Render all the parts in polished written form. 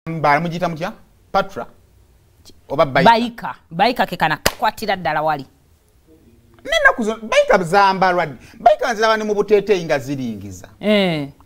Mwambala mugiyita mutya? Patra oba biker? Biker. Biker ke kana kakwatira ddala wali. N'ennaku zino biker zambalwa ddi? Biker nziraba ne mu buteeteeyi nga ziringiza.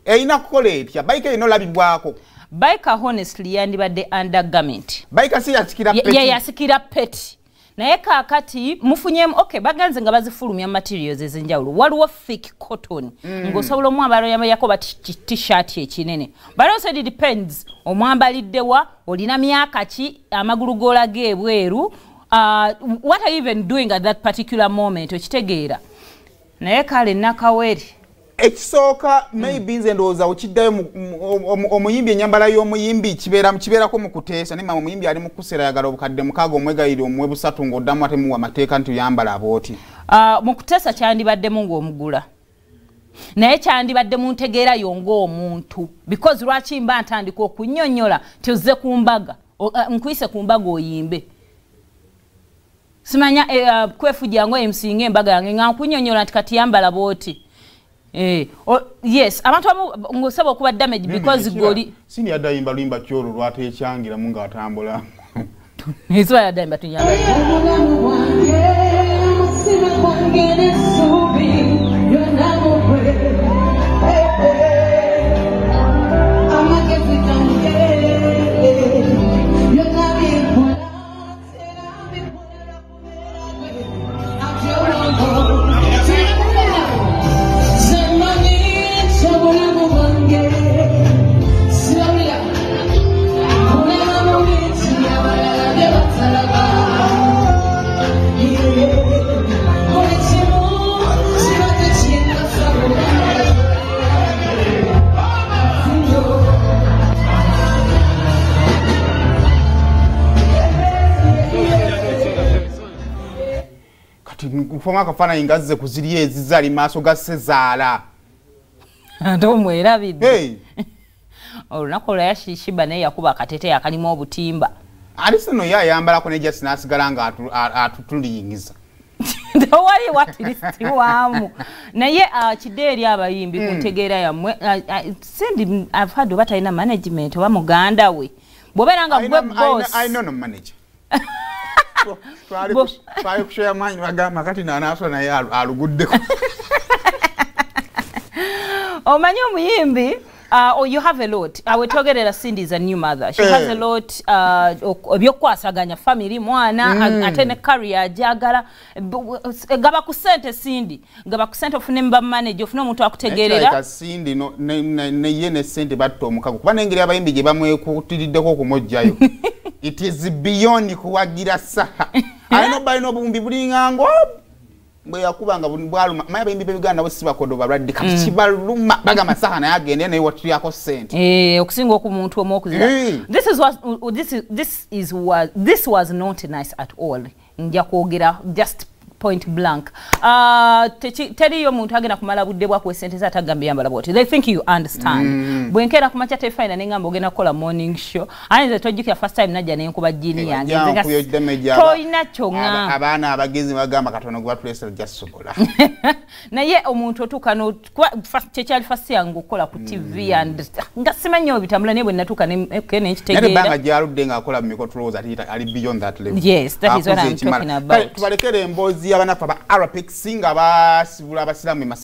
Erina kukola etya? Biker erina olabibwako. Biker honestly yandibadde undergarment. Biker si yasikira peti. Ye yasikira peti. Naye kaakati mufunyemu, okay, baganze nga bazifulumya materials ez'enjawulo. Waliwo thick cotton. Ng'osobola omwambalo yambayako ba t-shirt ekinene. But also it depends. Omwambalidde wa, olina myaka ki, amagulu g'olaga ebweru. What are you even doing at that particular moment? Okitegeera. Naye kale Nakawere. Ekisooka maybe nze ndowooza okiddayo omuyimbi, ennyambala y'omuyimbi kibeerako mu kuteesa. Naye mama omuyimbi ali mu kuseera ayagala obukadde 6 omwegayirire omuwe 3 ng'oddamu ate muwa amateeka nti oyambala bw'oti. Mu kuteesa kyandibaddemu ng'omugula. Naye kyandibadde mu ntegeera yo ng'omuntu. Because lwaki mba ntandika okunnyonnyola nti ozze ku mbaga, nkuyise ku mbaga oyimbe. Simanya kwefujja ngo MC ng'embaga yange nga nkunnyonnyola nti kati yambala bw'oti. Yes, abantu abamu ng'osaba okuba damage because goli Cindy yadayimba luyimba kyolwo lwateekyangiramu ng'atambula. Eziba yadayimba tunyamba. Obulamu bwange, omutima gwange n'essuubi byonna mu ggwe. Amagezi gange byonna bikola, era mbikola kubera gwe. Ate olwo Semmanyi ky'obulamu bwange, sirabira kulaba mu bintu abalala bye batalaba. Buli kimu kibadde kingasa bulamu. Kati nkufamu akafaananyi nga azze ku ziri ezize ali maaso ga Ssezaala. Ate omwerabidde. Hey. Olunaku olwo Shiba naye yakuba akateeteeyi akalimu obutimba. Ate nno ye ayambalako ne just n'asigala nga atutuliyingiza. Tewali watirisiti waamu. Naye kidde eri abayimbi ku ntegeera yammwe. Cindy, I've heard oba talina management oba muganda we. Bw'obeera nga gwe boss. Alina no manager. Twali ku show ya maanyi bagamba kati n'anaasula naye aluguddeko. Omanyi omuyimbi, oh, you have a lot. Wetwogerera Cindy is a new mother. She has a lot ebyokukwasaganya family, mwana, ate ne career ajagala. Gaba ku ssente Cindy. Gaba ku ssente ofune mba manager, ofune omuntu akutegeerera. Naye Cindy no, ne ye ne ssente batta omukago. Kuba n'engeri abayimbi gye bamwekutiriddeko okumuggyayo. It is beyond kuwagira Saha. Alina balina obuwumbi bulinga bwe yakubanga bwaluma. Maye abayimbi b'Uganda bo si bakodo balwadde kati kibaluma bagamba Saha naye agende naye watulyako ssente. Okusinga okumuntu omu okuzira. This is what, this is, this is what, this was not nice at all. Nja kwogera just point blank. Teriyo muntu agenda kumala budde bwakuwa ssente ze atagambye yambala bw'oti. They think you understand. Bwe nkeera ku makya tefaina ne ngamba ogenda kukola morning show. Aye nze tojjukira first time najja ne nkuba jjiini yange. Ojja Nze nga nkuyo damage tolina ky'oŋŋamba. Abaana abagenzi bagamba katono gwe batuleese ojja kusobola. Naye omuntu otuuka kuba kyekyali first yange okukola ku TV and nga simanyi nnyo bitambula, naye bwe natuuka okay, ne Naye nkitegeera. ebbanga gy'aludde ng'akola mu mikolo tulowooza ati ali beyond that level. Yes, that is what Akuze I'm ekimala. talking about. Kale tubalekere emboozi y'abanaffe aba RPX nga basibula abasiraamu e Masaka.